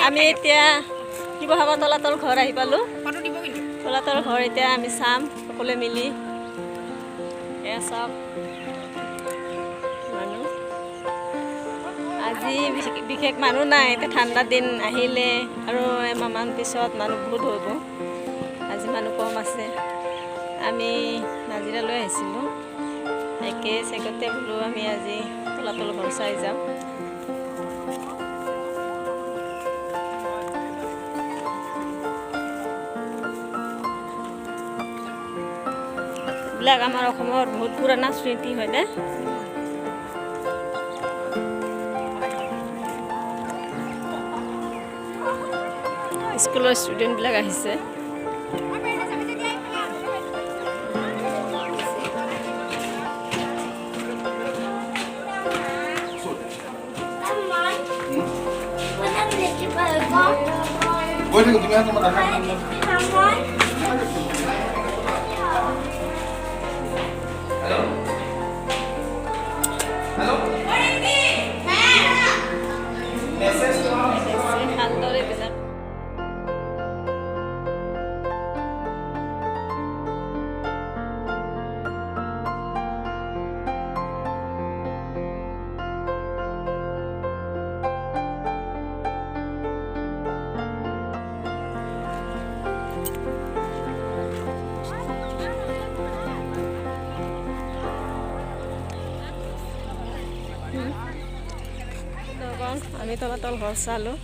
আমি এতিয়া শিৱসাগৰ তলাতল ঘৰ আহি পালোঁ। তলাতল ঘৰ এতিয়া আমি চাম সকলোৱে মিলি। এয়া চাওক মানুহ, আজি বিশেষ মানুহ নাই। এতিয়া ঠাণ্ডা দিন আহিলে আৰু এমাহমান পিছত মানুহ বহুত হ'ব। আজি মানুহ কম আছে। আমি নাজিৰালৈ আহিছিলোঁ, একে চেগতে বোলো আমি আজি তলাতল ঘৰ চাই যাওঁ। এইবিলাক আমাৰ অসমৰ বহুত পুৰণা স্মৃতি হয়নে? স্কুলৰ ষ্টুডেণ্টবিলাক আহিছে। গৈ থাকো তুমি তোমাৰ দেখা। শালদৰ এইবিলাক। আমি তলাতল ঘৰ চালোঁ,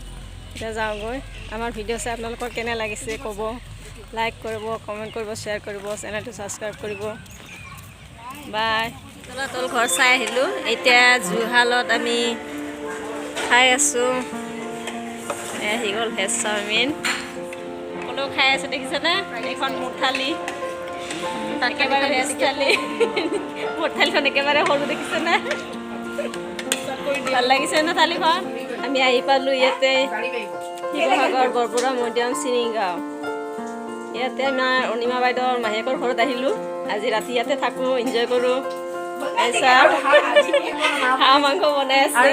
এতিয়া যাওঁগৈ। আমাৰ ভিডিঅ' চাই আপোনালোকৰ কেনে লাগিছে ক'ব, লাইক কৰিব, কমেণ্ট কৰিব, শ্বেয়াৰ কৰিব, চেনেলটো ছাবস্ক্ৰাইব কৰিব। বাই। তলাতল ঘৰ চাই আহিলোঁ, এতিয়া জুহালত আমি খাই আছোঁ। আহি গ'ল ভেজ চাওমিন, সকলোৱে খাই আছে, দেখিছেনে? এইখন মোৰ থালি, একেবাৰে ভেজ থালি। মোৰ থালিখন একেবাৰে সৰু, দেখিছেনে? ভাল লাগিছে ন থালিখন? আমি আহি পালোঁ ইয়াতে শিৱসাগৰ বৰবৰুৱা মৈদাম চিৰিংগাঁও। ইয়াতে আমাৰ অনিমা বাইদেউৰ মাহীয়েকৰ ঘৰত আহিলোঁ। আজি ৰাতি ইয়াতে থাকোঁ, এনজয় কৰোঁ। হাঁহ মাংস বনাই আছে।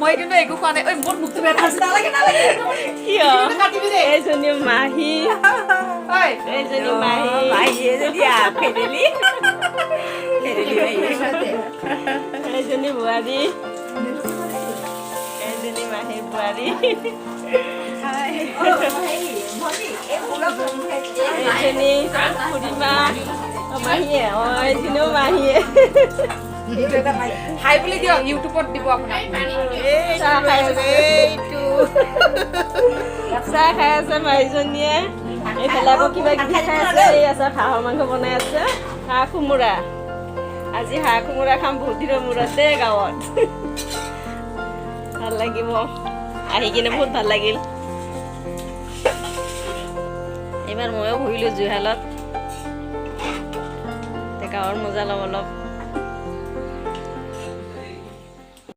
মই কিন্তু একো খোৱা নাই। ঐ, মোৰ মুখটো বেয়া হৈছে। নালাগে, নালাগে। কিয়? কাটিবি দেই। এইজনী মাহী। ঐ। এইজনী মাহী। মাহী এজনী ফেদেলি ফেদেলি। এইজনী বোৱাৰী, এইজনী মাহীৰ বোৱাৰী। এইজনী খুৰীমা, অ, মাহীয়ে, অ, এইজনীও মাহীয়ে। এইটো এটা হাই বুলি দিয়ক, ইউটিউবত দিব আপোনাক। চাহ খাই আছে। এইটো চাহ খাই আছে মাহীজনীয়ে। এইফালে আকৌ কিবা কিবি খাই আছে। এই আছে হাঁহৰ মাংস বনাই আছে, হাঁহ কোমোৰা। আজি হাঁহ কোমোৰা খাম বহুত দিনৰ মূৰত দেই গাঁৱত। ভাল লাগিব আহি কিনে, বহুত ভাল লাগিল। এইবাৰ ময়ো বহিলোঁ জুহালত, গাঁৱৰ মজা ল'ম অলপ।